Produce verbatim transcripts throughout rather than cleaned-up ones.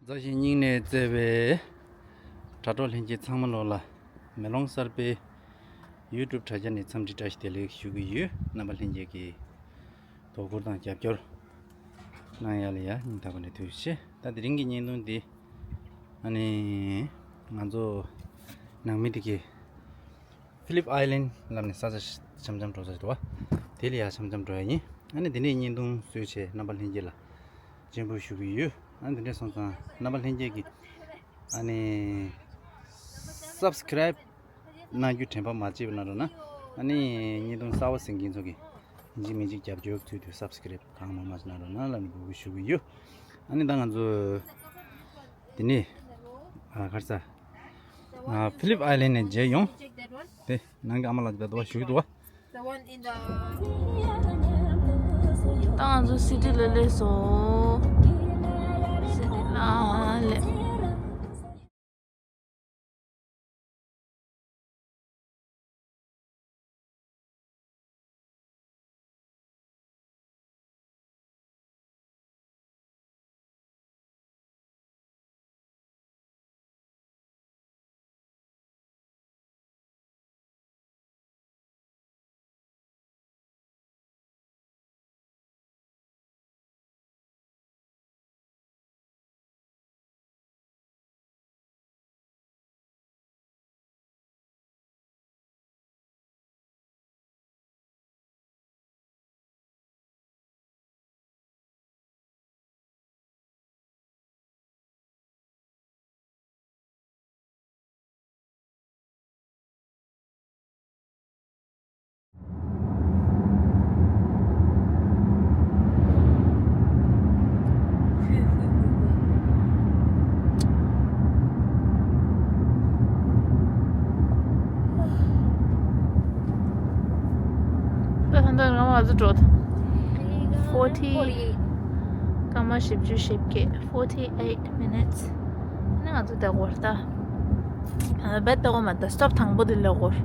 མཛའ་བཤེས་སྙིང་ནས་བརྩེ་བའི་དྲ་གྲོགས་ལྷན་རྒྱས་ཚང་མ་ལོ་ལ་མེ་ལོང་གསར་པའི་YouTube་དྲ་རྒྱ་ནས་འཚམས་འདྲི་བཀྲ་ཤིས་བདེ་ལེགས་ཞུ་གི་ཡོད། རྣམ་པ་ལྷན་རྒྱས་ཀྱིས་དོ་ཁུར་དང་རྒྱབ་སྐྱོར་གནང་ཡ་ལ་ཡ་སྙིང་ཐག་པ་ནས་ཐུགས་རྗེ་ཆེ། ད་དེ་རིང་གི་བརྙན་ཐུང་འདི་ཨ་ནི་ང་ཚོ་ནང་མི་དེ་གི་Phillip Island་ལབ་ནས་ས་ཆ་འཆམ་འཆམ་འགྲོ་ས་ཞིག་འདུག་བ། དེ་ལ་ཡ་འཆམ་འཆམ་འགྲོ་ཡ་ཡིན། ཨ་ནི་དེ་ནས་བརྙན་ཐུང་བཟོས་བྱས་རྣམ་པ་ལྷན་རྒྱས་ལ་སྤྱན་འབུལ་ཞུ་གི་ཡོད། ཨ་ནི་དེ་འདྲས་སོང་ཙང་རྣམ་པ་ལྷན་རྒྱས་ཀྱིས་ཨ་ནི་Subscribe་གནང་རྒྱུ་དྲན་པ་མ་བརྗེད་པ་གནང་རོགས་གནང་། ཨ་ནི་བརྙན་ཐུང་གསར་པ་གཟིགས་མཁན་ཚོ་གིས་ཡིན་གཅིག་མིན་གཅིག་རྒྱབ་སྐྱོར་ཚུལ་དུ་Subscribe་གང་མང་མང་ཞིག་གནང་རོགས་གནང་ལབ་ནས་འབོད་སྐུལ་ཞུ་གི་ཡོད། ཨ་ནི་ད་ང་ཚོ་དེ་ནས་ཨ་ག་རེ་ཟ། ཨ་Phillip Island་ནས་མཇལ་ཡོང་། དེ་ནང་གི་ཨ་མ་ལགས་ཀྱི་ད་དུ་བ་ཞུ་གི་འདུག་བ། ད་ང་ཚོ་སི་ཊི་ལ་སླེབས་སོང་། སི་ཊི་ལ་སླེབས། ད་ད་ང་མ་ཟི་འགྲོ། forty། སྐར་མ་བཞི་བཅུ་ཞེ་བརྒྱད། forty eight minutes། ནི་ང་ཚོ་ད་གོར་ད། ཨ་བེད་ད་གོ་མ་ད་སི་ཊོབ་དང་པོ་དེ་ལ་གོར།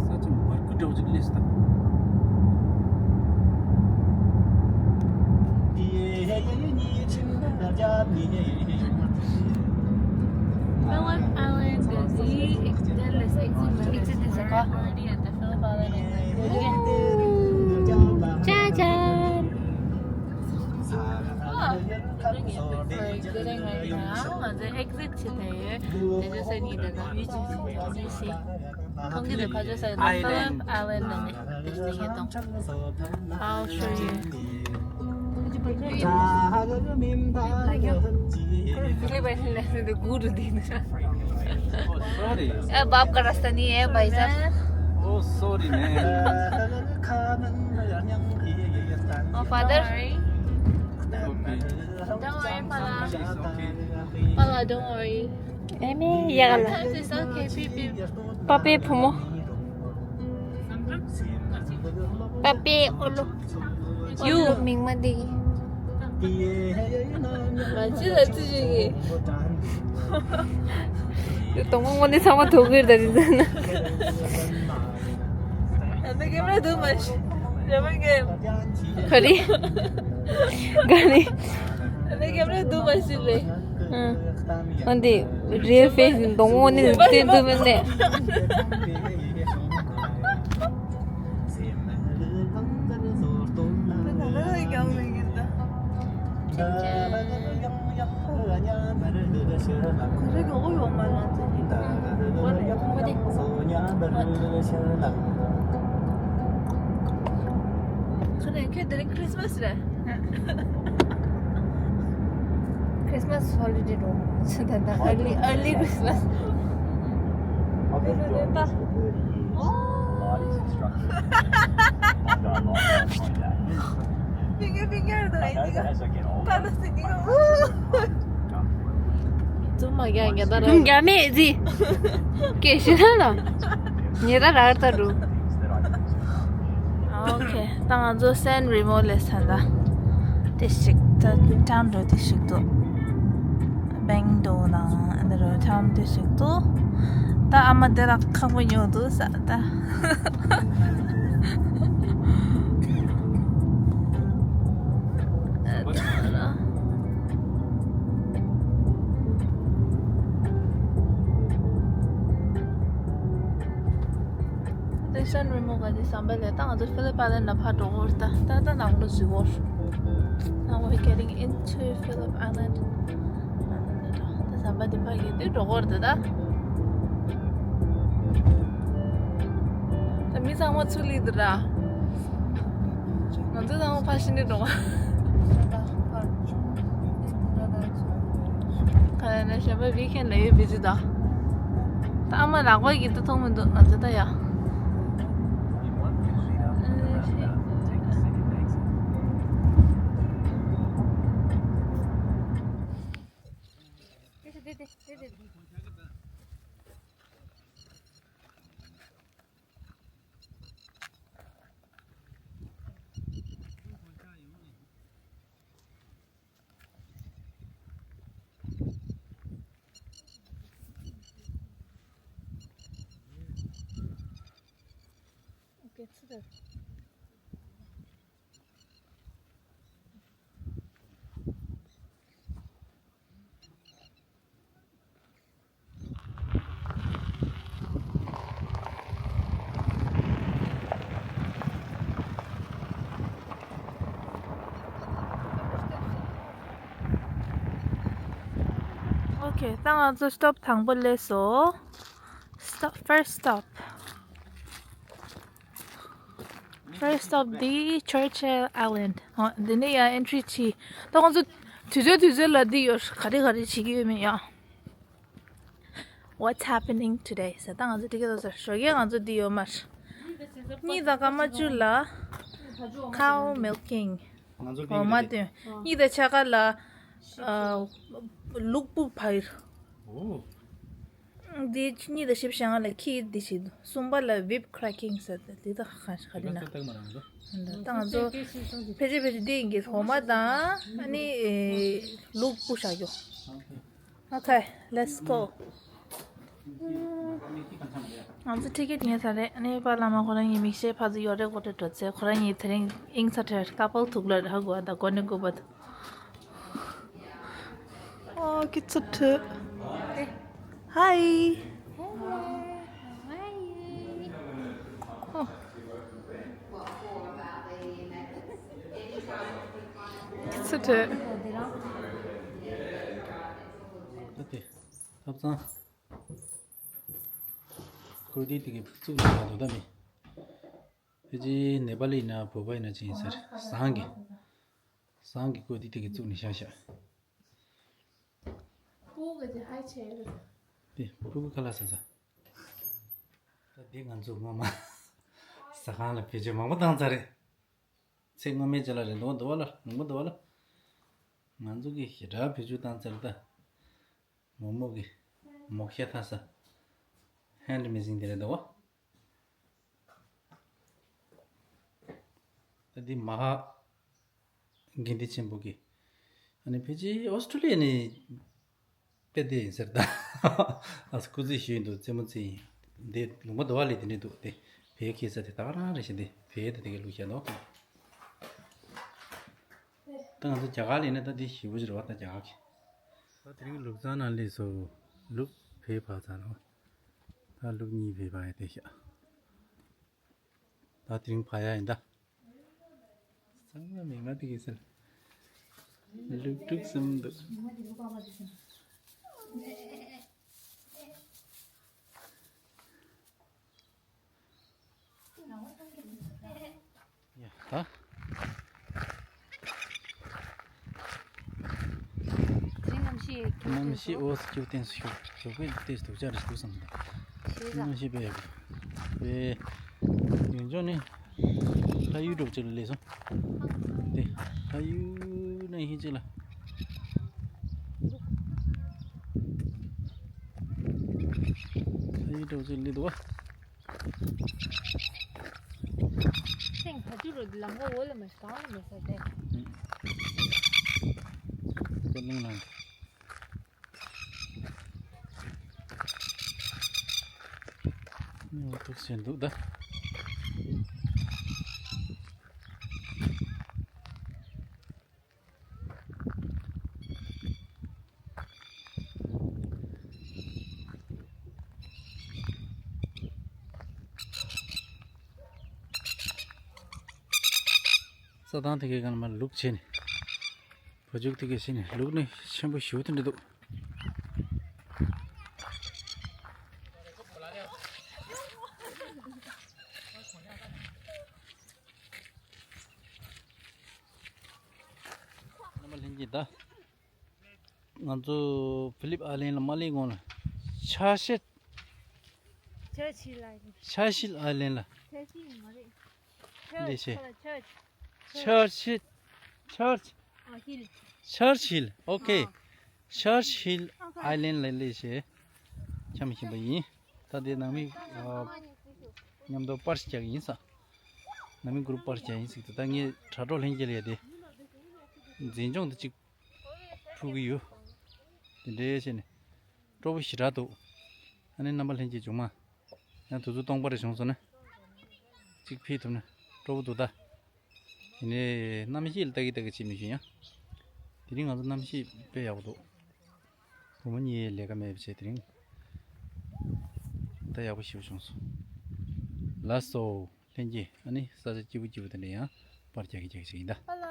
ས་ཆ་མར་ཁུ་འདྲ་བོ་ཅིག་སླེབས་སོང་། Phillip Island་གི་exit་དེ་ཟེར་ག་ཅཱ་ཅཱ། We're getting right now. ང་ཚོ་exit་བྱེད་བསྡད་ཡོད། དེ་ཚོ་ས་གནས་དེ་དང་ཡུལ་ཅིག་ཅིག་ཅིག་ཅིག་ཁོང་གིས་དེ་ཕར་ཕྱོགས་ས་ཡོད་ན་Phillip Island་ནས་དེ་ཞིག་ཡོད་དང་། I'll show you. Phillip Island་ནས་དེ་གུ་རུ་དེ་ནི། Oh, sorry. ए, बाप का रास्ता नहीं है, भाई साहब। Oh, sorry, man. Oh, father. Okay. Don't worry, Pala. It's okay. Pala, don't worry. Emi, yagala. Sometimes it's okay, peep, peep. Papi, pumo. Papi, olo. ཡུ། མིང་མ་འདི། ང་ཅི་ལ་ཅི་ཞིག་ཡིན། དུང་མོ་ངོ་ནི་ཚང་མ་ཐུག་གིར་ད་རི་ཟ་ན། ཨ་ནི་ཀེམ་ར་དུ་མ་ཤི། རེ་མ་ཀེམ། ག་རེ། ག་རེ། ཨ་ནི་ཀེམ་ར་དུ་མ་ཤི་རེ། ཨང་། ཨ་འདི་real face་ནི་དུང་མོ་ངོ་ནི་བསྟན་ཐུབ་མིན་ནས། ཁྱོད་དེ་རིང་Christmas་རེད། Christmas holiday་རོ། ད་ད་early early Christmas། ཕིང་གེ་ཕིང་གེ་རེད་འདུག་ཨེ་འདི་ག་ད་ད་སི་འདི་ག་ཨུ། ཙུམ་མ་རྒྱ་རྒྱ་ད་ར། རྒྱ་མེད་ཟི། ཀེ་ཤི་ན་ལ། ཉེ་ད་ར་ད་རུ། Okay། ད་ང་ཚོ་San Remo་ལ་སླེབས་ད། དེ་ཞིག་ད་ཊའུན་འགྲོ་དེ་ཞིག་འདུག་པེང་ཏོ་དང་ཨ་ནི་རོ་ཐམ་དེ་ཞིག་ཏུ། ད་ཨ་མ་དེ་རག་ཁག་པོ་ཉོ་འདུག་ས་ད། དེ་སན་རི་མོ་ག་དེ་བསམ་པ་ལས་ད་ང་ཚོ་ཕི་ལིབ་ཨའི་ལན་ན་ཕར་འགྲོ་གོ་རེད་ད། ད་ད་ནང་ལོ་ཟི་བོར། Now we're getting into Phillip Island. ད་ཟམ་པ་འདི་ཕ་གི་འདི་འགྲོ་གོ་རེད་ད། ད་མི་ཚང་མ་ཚུར་སླེབས་འདུག་ར། ང་ཚོ་ཚང་མ་ཕར་ཕྱིན་ནས་འགྲོ་ག་ག་ལ་ན་གཞན་པ་ཝིག་ཨེན་ལ་ཡོད་བི་ཟི་ད། ད་ཨ་མ་ལག་པ་གི་ད་མཐོང་མི་འདུག་ང་ཚོ་ད་ཡ། Okay, it's there. Okay, ད་ང་ཚོ་སི་ཊོབ་དང་པོ་སླེབས་སོང་། Stop, first stop. First stop འདི་Churchill Island. ཨ། འདི་ནས་ཡར་ཨེན་ཊི་རི་བྱེད། ད་ང་ཚོ་དུས་ཚོད་དུས་ཚོད་ལ་འདི་ཡོད། ག་རེ་ག་རེ་བྱེད་ཀྱི་ཡོད་མེད་ཡ། What's happening today? ཟེར་ད་ང་ཚོ་དེ་ག་ལྟ་ཟེར། ཞོགས་ཀས་ང་ཚོ་འདི་ཡོད་མ་རེད། གཉིས་དང་སྐར་མ་བཅུ་ལ་cow milking. ང་ཚོ་འོ་མ་འདོན། གཉིས་དང་ཕྱེད་ཀ་ལ་ཨ། ལུག་སྤུ་འཕར། འོ། འདི་གཉིས་དང་བཞི་བཅུ་ཞེ་ལྔ་ལ་ཁྱི་འདི་བྱེད་འདུག་གསུམ་པ་ལ་whip cracking ཟེར་ཏེ་འདི་ད་ག་ག་རེ་ན། ད་ང་ཚོ་ཕལ་ཆེར་ཕལ་ཆེར་འདི་ཡིན་གྱི། འོ་མ་དང་ཨ་ནི་ལུག་སྤུ་བཞག་རྒྱུ། Okay, let's go. ང་ཚོ་ཊི་ཀེ་ཊི་ཉོས་ཚར་རེད། ཨ་ནི་པཱ་ལགས་མ་ཁོ་རང་གཉིས་མིག་ཤེལ་ཕར་ཚུར་ཡོད་རེད། གོ་ཏྲེ་འགྲོ་ཚེ་ཁོ་རང་གཉིས་དེ་རིང་དབྱིངས་ཚ་དྲོད་ཀ་པལ་ཐུག་ལ་ར་གོ་ད་གོ་ནི་གོ་བ་ད། ཨོ་ཀི་ཚ་དྲོད། Hi. Hello. How are you? ཨོ། ཀི་ཚ་དྲོད། ད་དེ་ཐབ་ཚང་། ཀོ་ཏི་དེ་གི་བཙུགས་ནས་ཡག་འདུག་ད་མི། ཕལ་ཆེར་ནེ་པ་ལི་ཡིན་ན་བོད་པ་ཡིན་ན་ཅི་ཡིན་ཟེར། ཟངས་ཀྱི། ཟངས་ཀྱི་ཀོ་ཏི་དེ་གི་བཙུགས་ནས་བཞག་བཞག་དེ་སྤུ་གུ་ཁ་ལག་ཟ་ས། ད་འདི་ང་ཚོ་སྔོན་མ་ཟ་ཁང་ལ་བེད་སྤྱོད་མང་པོ་བཏང་ཚར་རེད། ཚེ་སྔོན་མའི་ཅ་ལག་རེད་འདུག་འདུག་བ་ལ། ལུང་པ་འདུག་བ་ལ། ང་ཚོ་གི་ཞེ་དྲག་བེད་སྤྱོད་བཏང་ཚར་ད། མོག་མོག་གི་མོག་ཤ་འཐག་ས། ཧེན་ཌི་མེ་ཌི་དེ་རེད་འདུག་བ། ད་འདི་མ་ཧཱ་དགེ་འདུན་ཆེན་པོ་གི། ཨ་ནི་ཕལ་ཆེར་ཨོ་སི་ཀྲོ་ལི་ཡ་ནས་དཔེ་དེ་ཡིན་ཟེར་ད། ཨ་སྐུ་རྩེད་ཞུས་འདུག་རྩེད་མོ་རྩེ་ཡིན། འདི་ལུང་པ་འདུག་བ་ལས་དེ་འདྲས་འདུག་དེ་བལ་འཁྱེར་ས་དེ་ད་ག་རང་རེད་ཤག་དེ་བལ་དེ་དེ་ག་ལུག་ཤ་འདུག་ད་ང་ཚོ་རྒྱ་གར་ལ་ཡིན་ན་ད་དེ་ཞེ་པོ་ཅིག་རེད་བ། ད་རྒྱ་གར་གི། ད་དེ་རིང་ལུག་ཚང་ནང་སླེབས་སོང་། ལུག་བལ་འཕར་ཚར་རེད་བ། ད་ལུག་གཉིས་བལ་འཕར་ཡ་བསྡད་ཤག་ད་དེ་རིང་འཕར་ཡ་ཡིན་ད། ཚང་མ་མི་ང་དེ་གི་ཟེར། ལུག་དྲུག་གསུམ་འདུག་ཡ་ད། གནམ་གཤིས་ཨོ་སི་ཀྱོ་ཏན་སུ་ཤོག་ཞོགས་པའི་ཏེ་སྡུག་ཅག་རེད་འདུག་བསམ་འདུག་གནམ་གཤིས་དཔེ་ཡག་པོ། དཔེ། ཡུལ་ལྗོངས་ནི་ལྷ་ཡུལ་འདྲ་པོ་ཅིག་ལ་སླེབས་སོང་། དེ་ལྷ་ཡུལ་ན་ཡིན་ཅིག་ལ། ལྷ་ཡུལ་འདྲ་པོ་ཅིག་ལ་སླེབས་འདུག་བ། ཐེངས་ད་དུ་རུ་ལམ་ཁ་འོག་ལ་མ་ཞིག་གང་ལ་མེད་ས་རེད། ཀོ་ལུང་ལ། འདུག་ཟེར་འདུག་ད། རྩྭ་ཐང་དེ་གའི་སྒང་ལ་མར་ལུག་བྱས་ནས། བ་ཕྱུགས་དེ་གའི་བྱས་ནས་ལུག་ནི་ཆེན་པོ་ཞེ་པོ་དེ་འདྲ་འདུག་རྣམ་པ་ལྷན་རྒྱས་ད། ང་ཚོ་ཕི་ལིབ་ཨའི་ལན་ལ་མ་སླེབས་གོང་ལ། ཆར་ཤིལ། ཆར་ཤིལ་ཨའི་ལན། ཆར་ཤིལ་ཨའི་ལན་ལ། ཆར་ཤིལ་མ་རེད། ལས་བྱེད། ཆར་ཤིལ། ཆར། ཨ་ཤིལ། ཆར་ཤིལ། ཨོ་ཁེ། ཨ། ཆར་ཤིལ་ཨའི་ལན་ལ་ལས་བྱེད། འཁྱམ་བཞིན་པ་ཡིན། ད་དེ་ནང་མི་ཨ་མཉམ་དུ་པར་ཞིག་རྒྱག་གི་ཡིན་ས། ནང་མི་གུ་རུབ་པར་རྒྱག་ཡིན་ཟིག་ད་ད་ངས་དྲ་གྲོགས་ལྷན་རྒྱས་ལ་ཡ་དེ། འཛིན་སྐྱོང་དེ་གཅིག་ཕུལ་གི་ཡོད། དེ་འདྲའི་བྱས་ནས། སྤྲོ་པོ་ཞེ་དྲག་འདུག་ཨ་ནི་རྣམ་པ་ལྷན་རྒྱས་མཇུག་མ། ཡང་དུས་ཚོད་སྟོང་པ་རེ་བྱུང་སོང་ན། གཅིག་ཕུལ་ཐུབ་ན་སྤྲོ་པོ་འདུག་ད། ཡིན་ནའི་གནམ་གཤིས་ལ་ལྟ་གི་ལྟ་གི་བྱེད་མི་བྱུང་ཡང་། དེ་རིང་ང་ཚོ་གནམ་གཤིས་དཔེ་ཡག་པོ་འདུག་བུ་མོ་གཉིས་ལས་ཀ་མེད་པ་བྱས་དེ་རིང་། ད་ཡག་པོ་ཞེ་པོ་བྱུང་སོང་། ལགས་སོ། ལྷན་རྒྱས་ཨ་ནི་ས་ཆ་སྐྱིད་པོ་སྐྱིད་པོ་དེ་འདྲ་ཡང་པར་རྒྱག་གི་རྒྱག་གི་བྱེད་ཀྱི་ཡིན་ད། ཨ་ལ།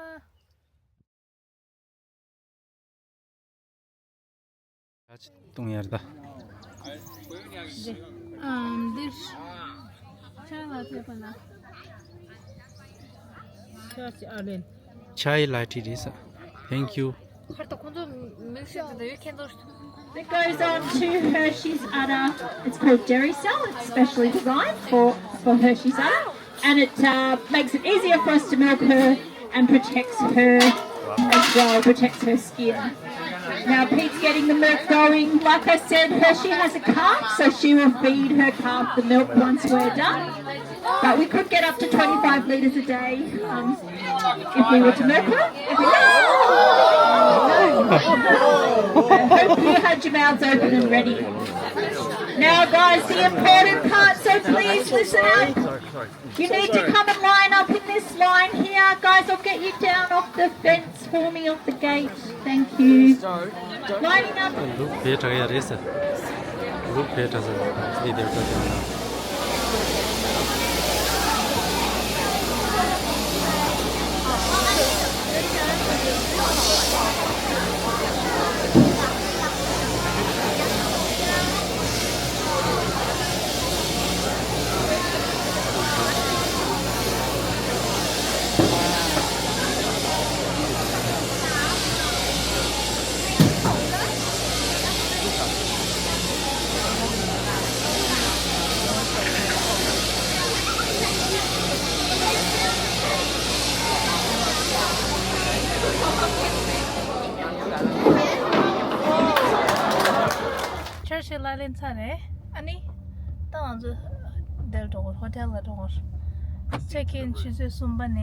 གཏོང་ཡར་ད། ཨམ་འདིར་ཤ་ལ་ཐེབས་པ་ན། ཤ་ཅི་ཨ་ལེན། Chai latte རེད་ས། Thank you. It goes on to Hershey's udder. It's called Dairy Cell. It's specially designed for, for Hershey's udder. And it uh, makes it easier for us to milk her and protects her as well, protects her skin. Now Pete's getting the milk going. Like I said, Hershey has a calf, so she will feed her calf the milk once we're done. But we could get up to twenty-five litres a day um, if we were to milk her. If we... I hope you had your mouths open and ready. Now, guys, the important part, so please listen up. You need to come and line up in this line here. Guys, I'll get you down off the fence for me, off the gate. Thank you. Lining up. ལུག་བེ་དྲག་ཡ་རེད་ཟེར། ལུག་བེ་དྲག་ཟེར། འདི་དེར་ད་དེ། ཆར་ཞིག་ལ་ལེན་ཚར་རེད། ཨ་ནི། ད་ང་ཚོ་འདིར་འགྲོ་དགོས། ཧོ་ཊེལ་ལ་འགྲོ་དགོས། ཆེག་ཨིན་ཆུ་ཚོད་གསུམ་པ་ནས།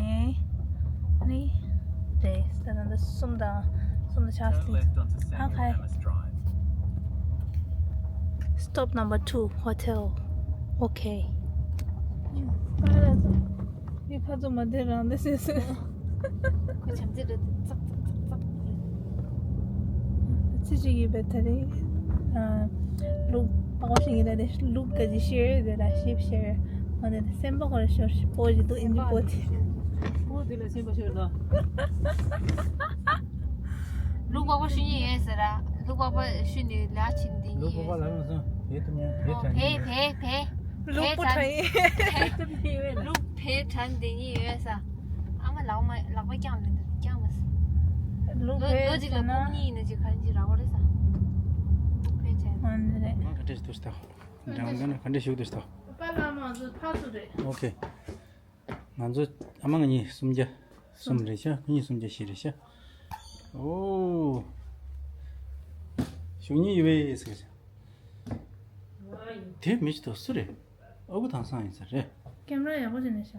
ཨ་ནི། རེད། ད་ད་ད་གསུམ་དང་། གསུམ་དང་ཕྱེད་ཀ་ལ། ཨ་ཁ། Stop number two, hotel. Okay. ངའི་ཕ་ཚོ་མ་བདེ་རང་བདེ་སེ་སེ། ཁོ་བྱམས་བརྩེ་འདྲ་ཙག་ཙག་ཙག་ཙག་རེད། ཚེ་གཅིག་ཡོད་པའི་ད་རེས། ཨ། ལུག་པགས་པ་ཤི་ངེ་ད་དེ་ལུག་ག་ཅི་ཤེར་དེ་ད་ཤེབ་ཤེར། ང་དེ་ད་སེམས་པ་ཁོ་ར་ཤོར་ཤི་པོ་ཞིག་འདུག་ཨིན་ཇི་པོ་དེ། པོ་དེ་ལ་སེམས་པ་ཤོར་དོ། ལུག་པགས་པ་ཤི་ངེ་ཡོད་ཟེར་ར། ལུག་པགས་པ་ཤི་ནས་ལ་ཕྱིན་དེ་ལུག་པགས་པ་ལ་ཡོད་ཟེར། བེ་དུ་མོ་བེ་ཨོ་དྲ་བེ་ཡིན། བེ་བེ། ལུག་པོ་དྲ་ཡིན། ལུག་བེ་དྲ་འདི་གཉིས་ཡོད་ས། ཨ་མ་ལག་མ་ལག་པ་བརྐྱངས་མི་འདུག་བརྐྱངས་མ་སོང་། ལུག་ལོ་བེ་ལོ་གཅིག་ལ་ཟེར་ན། སྤུན་གཉིས་ཡིན་ན་ཅིག་ག་རེ་ཅིག་རག་པ་རེད་ས། ལུག་བེ་བྱས་ན། ཨ་ནི་རེད། ང་ག་འདྲས་ཤིག་འདུག་ཟེར་ཐལ། འགྲམ་ག་ན་ག་འདྲས་ཤིག་འདུག་ཟེར་ཐལ། པ་ལགས་མ་ཚོ་ཕར་ཚུར་རེད། ཨོ་ཁེ། ང་ཚོ་ཨ་མ་ང་གཉིས་སུམ་བརྒྱ། གསུམ་རེད་ཤག་ཁོ་གཉིས་སུམ་བརྒྱ་བཞི་རེད་ཤག་ཨོ། ཞུ་གཉིས་ཡོད་པས་ཟེར་ཤག་དེ་མི་ཅིག་ཏུ་སུ་རེད། ཨ་ཁུ་དང་སང་ཡིན་ས་རེད། ཀེམ་ར་ཡག་པོ་བྱས་ནས་ཤག་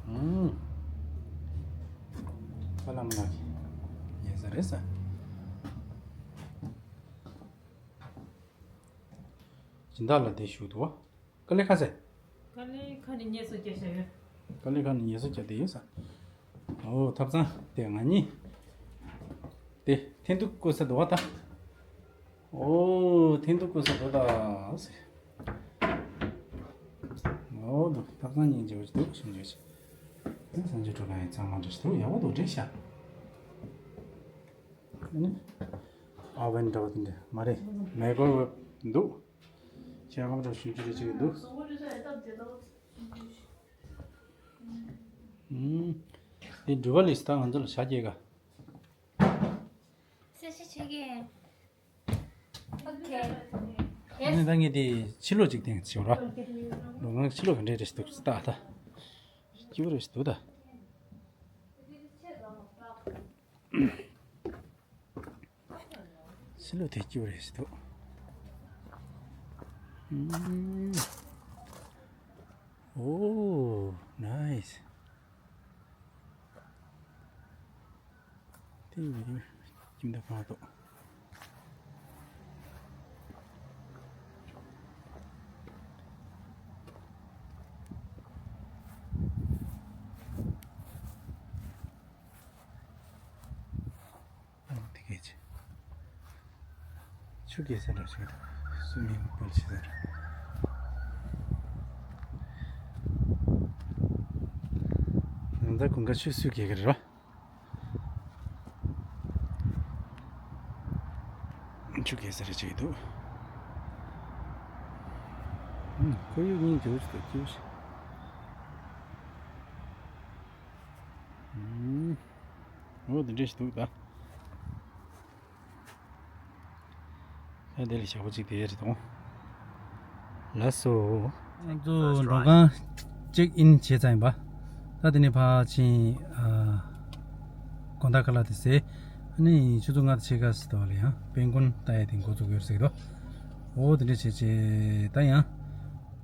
ཨུམ། ཕ་ལམ་ལགས་ཡིན་ས་རེད་ས། སྦྱིན་བདག་ལགས་དེ་བཞུགས་འདུག་བ། དཀའ་ལས་ཁག་ཟེར། དཀའ་ལས་ཁག་ནི་ངལ་གསོ་རྒྱག་བཞག་ཡོད། དཀའ་ལས་ཁག་ནི་ངལ་གསོ་རྒྱག་བསྡད་ཡོད་ས། ཨོ་ཐབ་ཚང་དེ་ང་གཉིས། དེ་འཐེན་ཐུག་བསྐོལ་ས་འདུག་བ་ད། ཨོ་འཐེན་ཐུག་བསྐོལ་ས་འདུག་ད་ཟེར། ཨོ་འདུག་ཐབ་ཚང་གཉིས་མཇལ་བ་ཅིག་འདུག་ཞིམ་འཇལ་ཅིག་དེ་སང་ཆུ་གྲོ་ག་ཡིན་ཚང་མ་འདྲ་ཞིག་འདུག་ཡག་པོ་འདུག་འགྲིག་ཤག་ཨ་ནི། ཨ་ཝན་འདྲ་བ་དེ་འདྲ་མ་རེད། མེ་ཀོ་ཝེབ་འདུག་ཁྱེད་རང་འདྲ་ཞིམ་ཅི་རེ་ཅིག་འདུག་ཨུམ། དེ་འགྲུལ་པ་ལས་ད་ང་ཚོ་ལ་ཞག་སྐྱེལ་ག་ས་ཞིག་བྱེད་ཀྱི། ཨོ་ཁེ། ཨ་ནི་ད་ངས་དེ་ཕྱི་ལོགས་ཅིག་བསྟན་བྱེད་ར། ལོ་ང་ཕྱི་ལོགས་ག་འདྲས་རེད་འདུག་ལྟ་ད། སྐྱིད་པོ་རེད་འདུག་ད། ཕྱི་ལོགས་དེ་སྐྱིད་པོ་རེད་འདུག་ཨུམ། ཨོ་ནའིས། དེ་ཡིན་ཁྱིམ་བདག་ཁང་ཐོག་ཨ་དེ་གས་ཆུ་གས་ས་འདྲ་ཞིག་སུ་མིན་པོལ་ཆེ་ས་འདྲ། ང་ད་གུང་ཁ་ཆུ་སུ་གས་ག་རེ་ར། ཆུ་གེ་སར་ཅིག་འདུག་ཁོར་ཡུག་སྙིང་རྗེ་པོ་ཞིག་འདུག་སྐྱིད་པོ་ཞིག་ཨོ་འདི་འདྲ་ཞིག་འདུག་ད། ཨ་དེ་ལ་ཞག་པོ་གཅིག་དེ་རེད་དང་། ལགས་སོ། ང་ཚོ་མགྲོན་ཁང་ཅེག་ཨིན་བྱས་ཚར་ཡིན་པ། ད་དེ་ནས་ཕར་ཕྱིན་ཨ། དགོང་དག་ཁ་ལག་དེ་ཟས། ཨ་ནི་ཆུ་ཚོད་ལྔ་དང་ཕྱེད་ཀ་ཙམ་ལ་ཡང་པན་ཀུན་ལྟ་ཡ་དེ་འགོ་བཙུགས་ཡོད་ཟེར་གི་འདུག་ཨོ་དེ་འདྲ་བྱས་བྱས་ད་ཡང་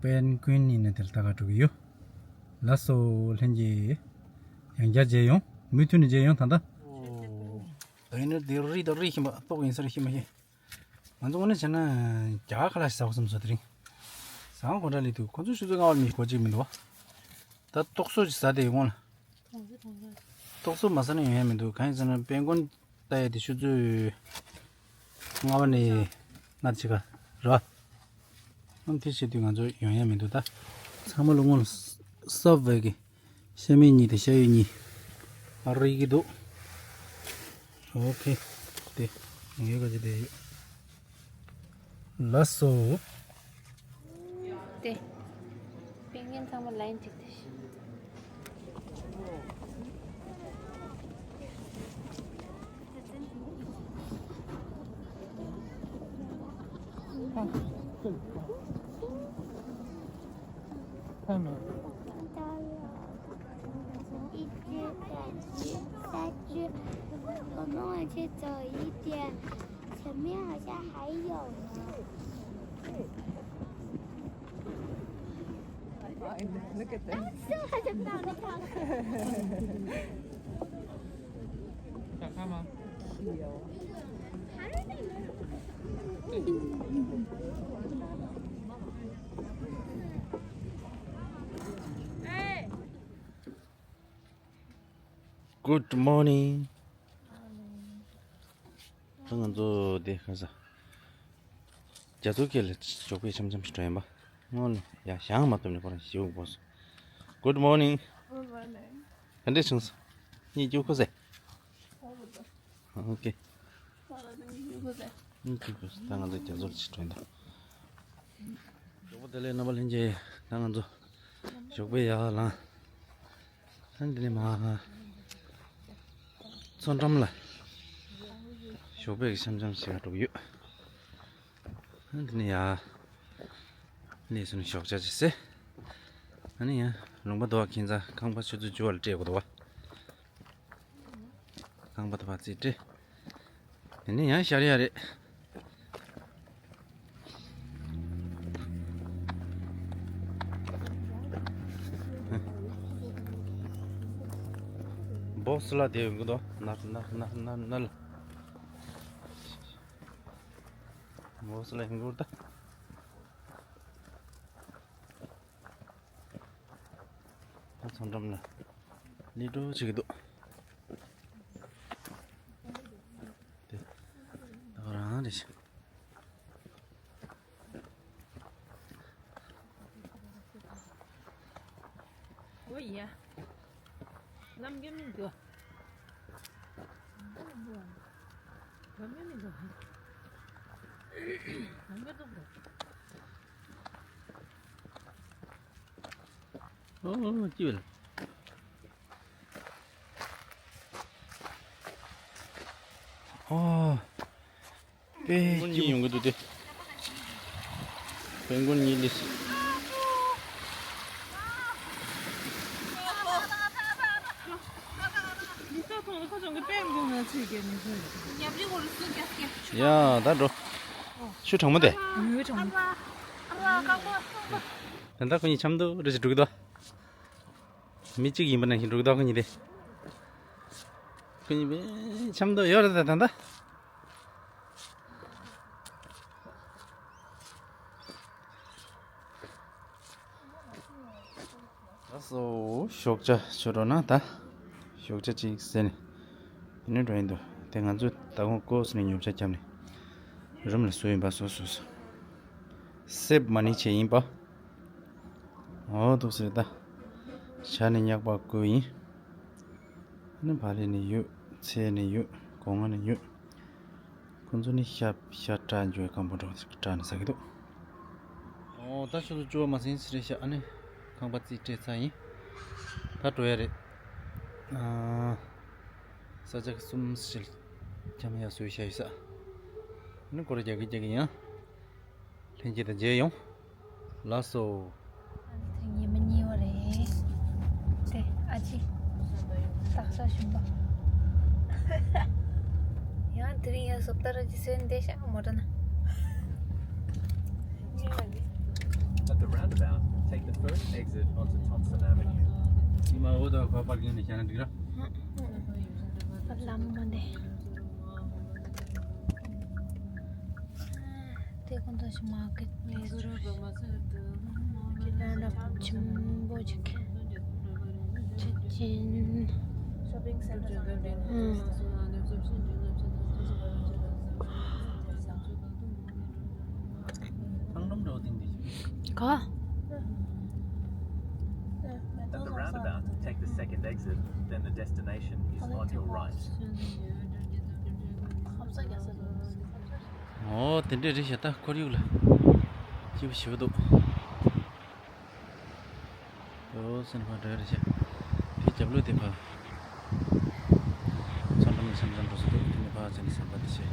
པན་ཀུན་ཡིན་ན་དེ་ལ་ལྟ་ག་འགྲོ་གི་ཡོད། ལགས་སོ་ལྷན་རྒྱས། ཡང་བསྐྱར་མཇལ་ཡོང་། མུ་མཐུད་ནས་མཇལ་ཡོང་ད་ལྟ། ད་ཡིན་ན་དེ་རི་དང་རི་ཤིང་པ་ཏོག་ཡིན་ས་རེད་ཤི་མ་ཤེས། ང་ཚོ་དངོས་གནས་བྱས་ན་རྒྱ་གར་ཁ་ལག་ཞིག་ཟ་དགོས་བསམ་སོང་དེ་རིང་། ཟ་ཁང་གོང་ཁྲ་ལས་དུས་ཁོ་ཚོ་ཆུ་ཚོད་ལྔ་བར་མི་གོ་གཅིག་མི་འདུག་བ། ད་ཏོག་སོ་ཞིག་ཟ་དེ་ཡོང་ལ། ཏོག་སོ་མ་ཟ་ན་ཡོང་ཡ་མི་འདུག་གང་ཡིན་ཟེར་ན་པན་ཀོན་ལྟ་ཡ་དེ་ཆུ་ཚོད་ལྔ་བ་ནས་ལྔ་ཕྱེད་ཀ་རེད་བ། ཨམ་དེ་བྱེད་དུས་ང་ཚོ་ཡོང་ཡ་མི་འདུག་ད་ཚང་མ་ལོ་ངོ་ལ་སབ་ཝེ་གི་ཤ་མེད་གཉིས་དང་ཤ་ཡོད་གཉིས། ཨ་རིག་གི་འདུག་ཨོ་ཁེ། དེ་ངའི་ག་ཅི་དེ་ཡོད། ལགས་སོ། དེ། པན་ཀོན་ཚང་མ་ལའིན་གཅིག་དེ་ཤི།一只、两只、三只，我们往前走一点，前面好像还有呢。Look at this. 想看吗？Good morning. ད་ང་ཚོ་འདི་ག་ས། རྒྱ་མཚོ་དཀྱིལ་ལ་ཞོགས་པའི་འཆམ་འཆམ་ཞིག་འགྲོ་ཡིན་པ། སྔོན་ལ་ཡ་ཞང་མ་ཐུབ་ནས་ཁོ་རང་ཞིག་འུག་པོ་སོང་། Good morning. Good morning. ག་འདྲས་བྱུང་སོང་། གཉིད་སྐྱུག་ཁུ་སེ། Okay. གཉིད་སྐྱུག་ཁུ་སེ། ད་ང་ཚོ་རྒྱ་མཚོ་ལ་ཞིག་འགྲོ་ཡིན་ད། ཞོགས་པ་བདེ་ལེགས་རྣམ་པ་ལྷན་རྒྱས། ད་ང་ཚོ་ཞོགས་པའི་ཡར་ལངས། ཨ་ནི་འདི་ནས་མར་མཚོ་འགྲམ་ལ་ཞོགས་པའི་གི་འཆམ་འཆམ་ཞིག་འགྲོ་གི་ཡོད། ཨ་ནི་འདི་ནས་ཡར་སླེབས་སོང་ནས་ཞོགས་ཇ་ཅིག་ཟས། ཨ་ནི་ཡང་ལུང་པ་དོ་བ་ཁྱིམ་ཚང་ཁང་པ་ཆུ་ཚོད་བཅུ་པ་ལ་སྤྲད་དགོས་འདུག་བ། ཁང་པ་དོ་བ་རྩིས་སྤྲད། དེ་ནས་ཡང་ཤར་ཡ་རེད། སྦོག་སི་ལ་དེ་ཡོང་གི་འདུག་ནར་ནར་ནར་ནར་ནར། སྦོག་སི་ལ་ཡོང་གི་འདུག་ད། ཚོང་འགྲམ་ལ་ལི་འགྲོ་བྱེད་ཀྱི་འདུག་དེ་ད་ག་རང་རེད་ཤག་ཨོ་ཡ། ལམ་རྒྱབ་མི་འདུག་ལམ་རྒྱབ་མི་འདུག་ལམ་རྒྱབ་འདུག་ཨོ་ཅི་བས། ཨོ། པེ་ཀོན་གཉིས་ཡོང་གི་འདུག་སྟེ། པེ་ཀོན་གཉིས་ལས། ཡ་ད་འགྲོ། ཆུ་གྲང་མོ་དེ། ད་ལྟ་ཁོ་གཉིས་འཆམ་འདུག་རེ་ཞིག་འགྲོ་གི་འདུག་མི་གཅིག་ཡིན་པ་ནང་བཞིན་འགྲོ་གི་འདུག་ཁོ་གཉིས་དེ། ཁོ་གཉིས་འཆམ་འདུག་ཡོད་རེད་ད་ད་ད། ལགས་སོ། ཞོགས་ཇ་མཆོད་རོགས་གནང་ད། ཞོགས་ཇ་གཅིག་ཟས་ནས། ཡིན་ནའི་འགྲོ་ཡིན་འདུག་དེ་ང་ཚོས་ད་དགོང་ཀོས་ནས་ཉོ་ཆ་བརྒྱབ་ནས། རུམ་ལ་བཟོས་ཡིན་པ་སོ་སོ་སོ། སེབ་མ་ནི་བྱས་ཡིན་པ། འོ་འདུག་ཟེར་ད། ཇ་ནི་ཉག་པ་བསྐོལ་ཡིན། ཨ་ནི་བག་ལེབ་ནི་ཡོད། ཚལ་ནི་ཡོད། སྒོ་ང་ནི་ཡོད། ཁོང་ཚོ་ནི་ཤ་ཤ་སྲེག་འཇུ་བའི་སྒམ་པོ་འདྲ་བོ་ཞིག་སྲེག་ནས་ཟ་གི་འདུག་ཨོ་ད་ཆུ་ཚོད་བཅུ་པ་མ་ཟིན་ཙམ་རེད་ཤག་ཨ་ནི་ཁང་པ་རྩིས་སྤྲད་ཚར་ཡིན། ད་འགྲོ་ཡ་རེད། ཨ། ས་ཆ་གསུམ་ཞིག་འཁྱམ་ཡ་བཟོས་བཞག་ཡོད་ས། ཨ་ནི་སྐོར་ར་རྒྱག་གི་རྒྱག་གི་ཡིན། ལྷན་རྒྱས་དང་མཇལ་ཡོང་། ལགས་སོ། ཨ་ནི་ཐེངས་ཉི་མ་གཉིས་པ་རེད། དེ་ཨ་ཅེ། སྟག་ཤར་ཞུན་པ། ཡང་དེ་རིང་ཡང་བཟོ་ལྟ་ར་ཅི་སོན་བསྡད་ཤག་མོ་ཊ་ན། At the roundabout, take the first exit onto Thompson Avenue. ཉི་མ་འོ་ད་ཁ་པར་གྱོན་ནས་བཞག་ན་འགྲིག་ར། ལམ་མ་འདི། དེ་ཀུན་ཏུ་ཞིག་མ་གི་ལས་ཟུར་ཁྱེད་རང་ལ་ཆེན་པོ་ཅིག་ཆེ་ཅན། Shopping center. ག At the roundabout, take the second exit, then the destination is on your right. ཨོ་དེ་འདྲས་རེད་ཤག་ད་ཁོར་ཡུག་ལ་སྐྱིད་པོ་ཞེ་པོ་འདུག་ཨོ་སེམས་ཁམས་འདྲ་རེད་ཤག་དེ་རྒྱབ་ལོགས་དེ་ཕར་ཚོང་འགྲམ་ལ་འཆམ་འཆམ་འགྲོ་ས་འདུག་དེ་ནས་ཕར་ཚུར་ནས་ཟམ་པ་དེ་བྱས།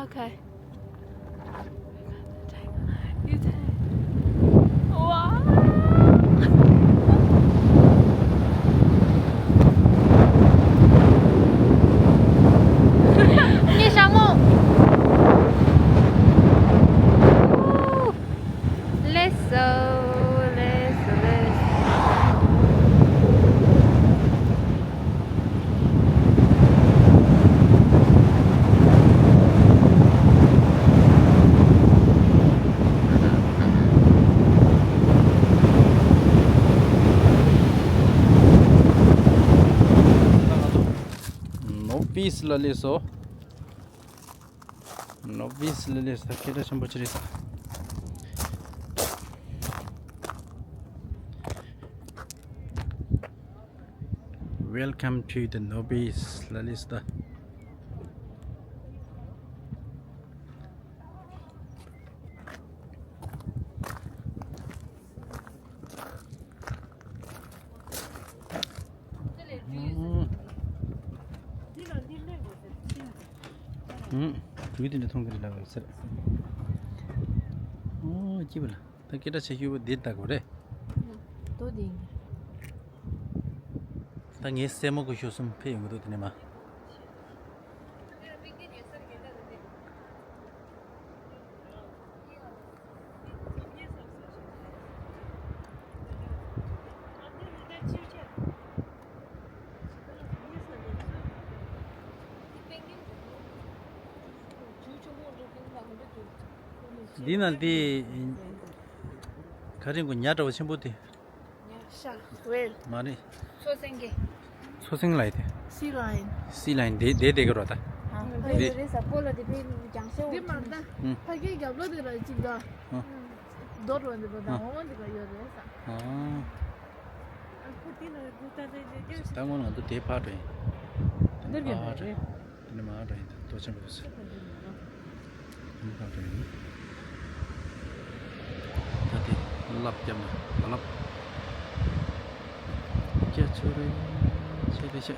Okay. You take. Wow. Ni shamu. Let's go, let's go, let's go. ནོ་བིས་ལ་སླེབས་སོང་། ནོ་བིས་ལ་སླེབས་ས་སྐད་གྲགས་ཆེན་པོ་ཅིག་རེད་ས། Welcome to the Nobis Lalista. ཨུམ། དུས་དེ་འདྲ་མཐོང་གི་རེད་ལབ་ཟེར། ཨོ་སྐྱིད་པ་ལ། ད་སྐད་གྲགས་ཆེ་ཤོས་པ་འདི་ལྟ་དགོས་རེད། ཏོ་འདི་ཡིན། ད་ངའི་སྲས་མོ་གི་ཤོག་གསུམ་ཕེབས་ཡོང་གི་འདུག་དེ་ནས་མ། འདི་ན་འདི་ག་རེ་གོ་ཉ་འདྲ་བོ་ཆེན་པོ་དེ། ཤ་ཝེལ། མ་རེད། མཚོ་སེང་གེ། མཚོ་སེང་ལ་ཡི་དེ། སི་ལའིན། སི་ལའིན་དེ་དེ་དེ་ག་རོ་ད། ཨ་དེ་དེ་རེད་ས་པོ་ལ་དེ་པའི་རྒྱང་ཤེལ་འདི་མ་ད། ཨུམ། ཕ་གིའི་རྒྱབ་ལོ་དེ་ལ་གཅིག་ད། ཨ། རྡོ་རོ་འདི་པ་ད། ཨ། འོང་འདི་པ་ཡོད་རེད་ས། ཨ། ཨ་ཁུ་དེ་ལ་དགུ་ད་དེ་དེ་ད་སྔོན་ང་ཚོ་དེ་ཕར་འགྲོ་ཡིན། འདིར་གྱི་ཕར་འགྲོ་རེད། དེ་ནས་མར་འགྲོ་ཡིན་ད་ཏོ་ཆེན་པོ་ཟེར། དེ་ནས་ཕར་འགྲོ་ཡིན། ད་དེ་ལབ་བརྒྱབ་ནས་ད་ལབ། སྐྱ་ཆོ་རེ་ཆེ་རེ་ཆེ།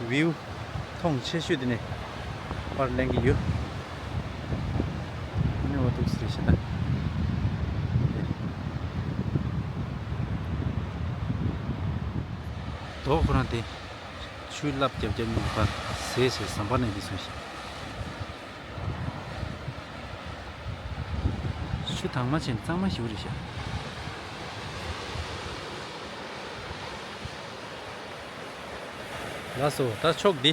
བིའུ་མཐོང་ཆེ་ཤོས་དེ་ནས་པར་ལེན་གྱི་ཡོད། ཨ་ནི་འོ་འདུག་སེ་རེད་ཤག་ད། རྡོ་ཁོ་རང་དེ་ཆུ་རླབས་རྒྱབ་རྒྱབ་གཉིས་ཀྱི་བར་ཟེ་ཟེ་ཟམ་པ་ནང་གི་སོང་ཤག་ཆུ་དྭངས་མ་ཆེ་ནས་གཙང་མ་ཞེ་པོ་རེད་ཤག་ལགས་སོ། ད་ཕྱོགས་འདི་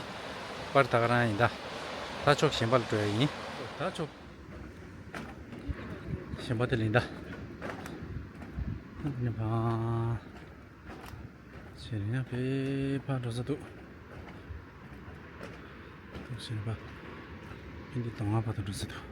པར་ད་ག་རང་ཡིན་ད། ད་ཕྱོགས་གཞན་པ་ལ་འགྲོ་ཡ་ཡིན། ད་ཕྱོགས་གཞན་པ་དེ་ལ་ཡིན་ད། ཨ་ནི་ཕ། ཕྱིར་ཡང་ཕེ་ཕར་འགྲོ་ས་འདུག་འདུག་ཕྱིན་པ། ཕན་འདི་དང་བ་བར་དུ་འགྲོ་ས་འདུག་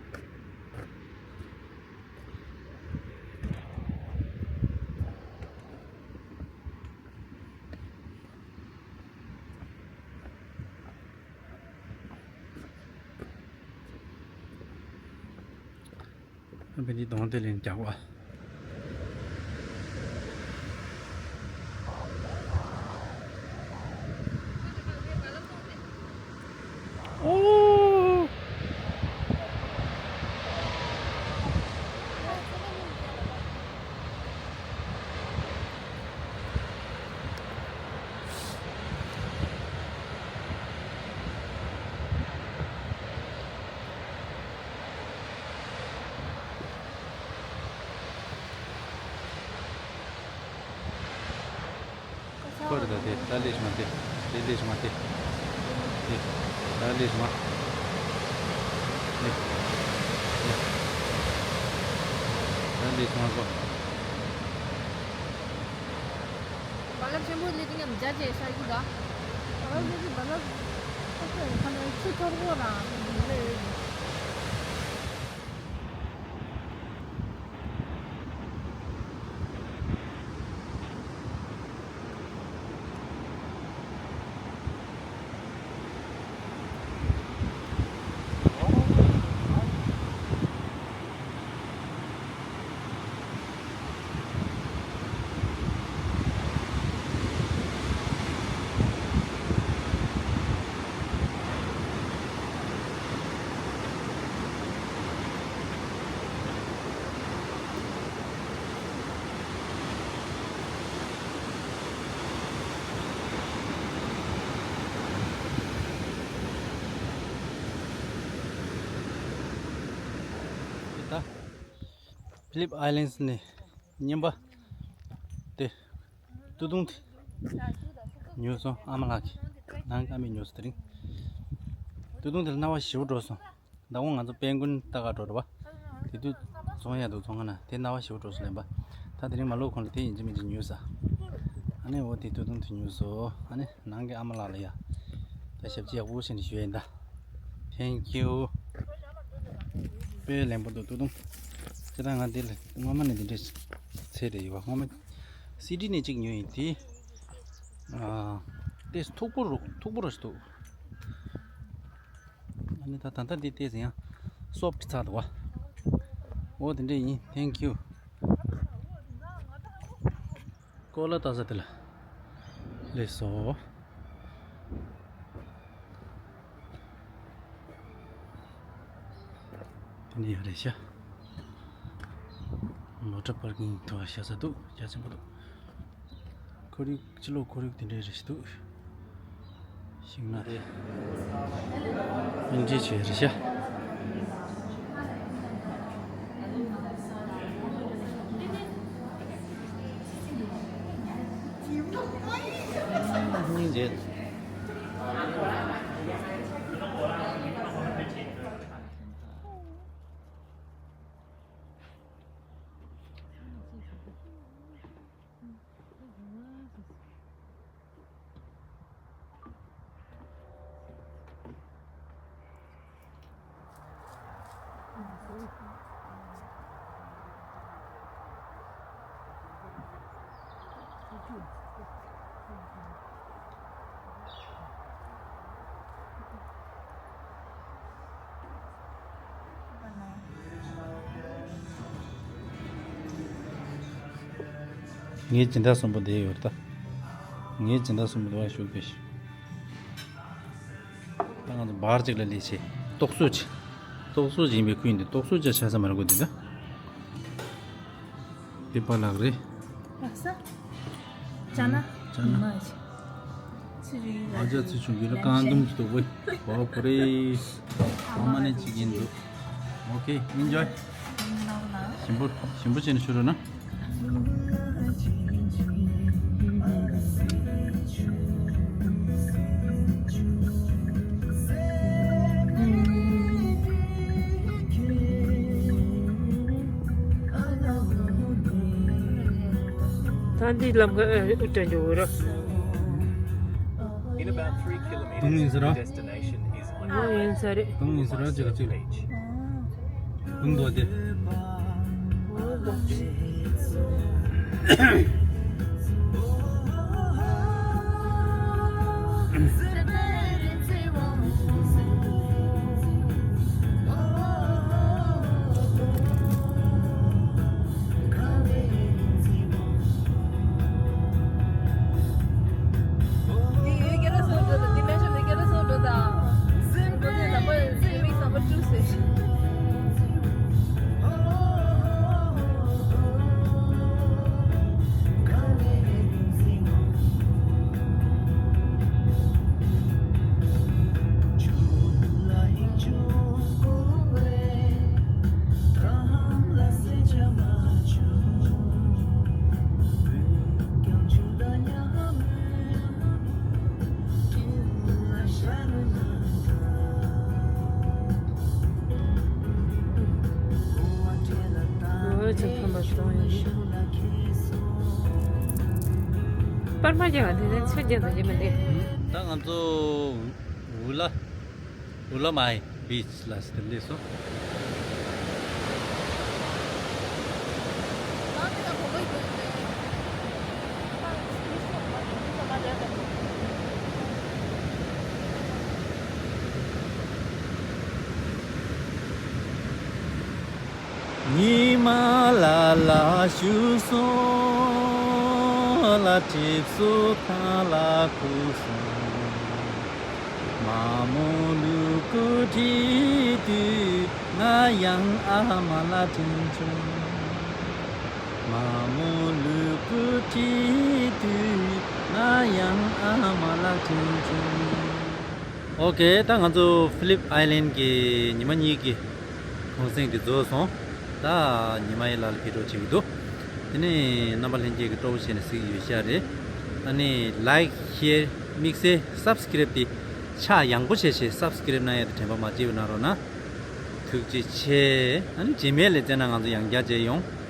ཨ་བི་འདི་གདོང་དེ་ལེན་རྒྱག་པ། ཨོ། ཁོ་རེ་ད་དེ་ད་ལེ་ཤི་མ་དེ། དེ་ལེ་ཤི་མ་དེ། དེ་ད་ལེ་ཤི་མ། དེ་དེ་ད་ལེ་ཤི་མ་གོ། རྦ་རླབས་ཆེན་པོ་སླེབས་དུས་ཡང་མཇལ་བྱས་ཤར་གྱི་འདུག་རྦ་རླབས་སླེབས་དུས་རྦ་རླབས་ཁ་ཁ་ཁ་ནས་ཆུ་འཐོར་གོ་རང་སླེབས་ཡོད་ཀྱི། Phillip Islands ནས་རྔན་པ་དེ་སྟོད་ཐུང་དེ་ཉོས་སོང་། ཨ་མ་ལགས་ཀྱིས་ནང་གི་ཨ་མས་ཉོས་སོང་། དེ་རིང་སྟོད་ཐུང་དེ་ལ་སྣང་བ་ཞེ་པོ་འགྲོ་སོང་། ཟླ་བ་ང་ཚོ་དཔལ་མགོན་ལྟ་ག་འགྲོ་རེད་བ། དེ་དུས་བཙོང་ཡག་འདུག་བཙོང་ཁ་ན་དེ་སྣང་བ་ཞེ་པོ་འགྲོ་སོང་ལེན་པ། ད་དེ་རིང་མ་ལོག་གོང་ལ་དེ་ཡིན་གཅིག་མིན་གཅིག་ཉོས་ས། ཨ་ནི་འོ་དེ་སྟོད་ཐུང་དེ་ཉོས་སོང་། ཨ་ནི་ནང་གི་ཨ་མ་ལགས་ལ་ཡ་ད་ཞབས་ཕྱི་ཡག་པོ་བྱས་ནས་ཞུ་ཡ་ཡིན་ད། Thank you། དཔེ་ལེན་པོ་འདུག་སྟོད་ཐུང་། ཁྱེད་རང་ང་འདི་ལ་སྔོན་མ་ནས་འདི་འདྲས་ཚད་རེ་ཡོད་བ། སྔོན་མ་སི་ཌི་ནས་གཅིག་ཉོས་ཡིན་དེ། ཨ། དེ་མཐུག་པོ་རུ་མཐུག་པོ་རུ་ཞིག་འདུག་ཨ་ནི་ད་ད་ལྟ་འདི་ལྟས་ཟིན་ཡང་སོབ་ཊི་ཚ་འདུག་བ། འོ་དེ་འདྲས་ཡིན། Thank you། ཀོ་ལ་ཏ་ས་དེ་ལ་སླེབས་སོང་། དེ་ནས་ཡར་རེད་ཤག་མོ་ཊ་པར་ཀིང་ཐོག་ཤ་ཚ་འདུག་རྒྱ་ཆེན་པོ་འདུག་ཁོར་ཡུག་ཕྱི་ལོགས་ཁོར་ཡུག་དེ་འདྲའི་རེ་ཞིག་འདུག་ཤིང་ནགས་རེད། སྙིང་རྗེ་ཆེ་རེད་ཤག་སྙིང་རྗེ། ངའི་སྦྱིན་བདག་གསུམ་པོ་འདི་ཡོད་ད། ངའི་སྦྱིན་བདག་གསུམ་པོ་འདི་བ་ཞུགས་པའི། ད་ང་ཚོ་བར་ཅིག་ལ་སླེབས་ཆེ། ཏོག་གསོ་ཆེ། ཏོག་གསོ་ཆེ་ཡིན་པའི་ཁུལ་འདི་ཏོག་གསོ་ཆ་ཆ་ས་མ་རེད་གོ་འདི་ད། འདི་པཱ་ལགས་རེད། ལགས་སོ། ཅ་ན། ཅ་ན། མ་ཆེ། ཨ་ཅག་ཚེ་ཆུང་གི་ལ་རྐང་འདུམ་གྱི་འདུག་བོད་པོ་རེད། ཨ་མ་ནས་གཅིག་ཡིན་འདུག Okay, enjoy. ཞིམ་པོ་ཞིམ་པོ་བྱས་ནས་ཤོད་རོགས་གནང་། ད་འདི་ལམ་ཁ་ཨ་ཨུ་ཏྲ་འཇོག་ར། In about three kilometers, the destination is དུང་ཡིན་ས་རེད། དུང་ཡིན་ས་རེད། ཅིག་ཅིག་དུང་དོ་དེ། པར་མ་རྒྱག་དེ་ནས་ཚོད་རྒྱག་དང་རྒྱག་མི་འདུག་ད་ང་ཚོ་འུ་ལ། ཨུ་ལ་མའི་བིཆ་ལ་སླེབས་སོང་། ཉི་མ་ལ་ལ་བཞུགས་སོང་། ལ་གྲིབ་སོ་ཐང་ལ་ཁུག་སོང་། མ་མོ་ལུ་གུ་ཁྲིད་དུས་ང་ཡང་ཨ་མ་ལ་དྲན་བྱུང་། མ་མོ་ལུ་གུ་ཁྲིད་དུས་ང་ཡང་ཨ་མ་ལ་དྲན་བྱུང་། ཨོ་ཀེ། ད་ང་ཚོ་ཕི་ལིབ་ཨའི་ལན་གྱི་ཉི་མ་གཉིས་ཀྱི་གུང་སེང་དེ་རྫོགས་སོང་། ད་ཉི་མ་ཡི་ལ་ལ་ཕེབས་རོགས་བྱེད་ཀྱི་འདུག་དེ་ནས་རྣམ་པ་ལྷན་རྒྱས་ཀྱི་སྤྲོ་བོ་བྱས་ནས་གཟིགས་ཡོད་ཤག་རེད། ཨ་ནི་ལའིག་ཤེར་དམིགས་བསལ་སབ་སི་ཀི་རེབ་དེ་ཆ་ཡང་པོ་བྱས་བྱས་སབ་སི་ཀི་རེབ་གནང་ཡ་དེ་དྲན་པ་མ་བརྗེད་པ་གནང་རོགས་གནང་། ཐུགས་རྗེ་ཆེ། ཨ་ནི་རྗེས་མའི་ལེ་ཚན་ནང་ང་ཚོ་ཡང་བསྐྱར་མཇལ་ཡོང་།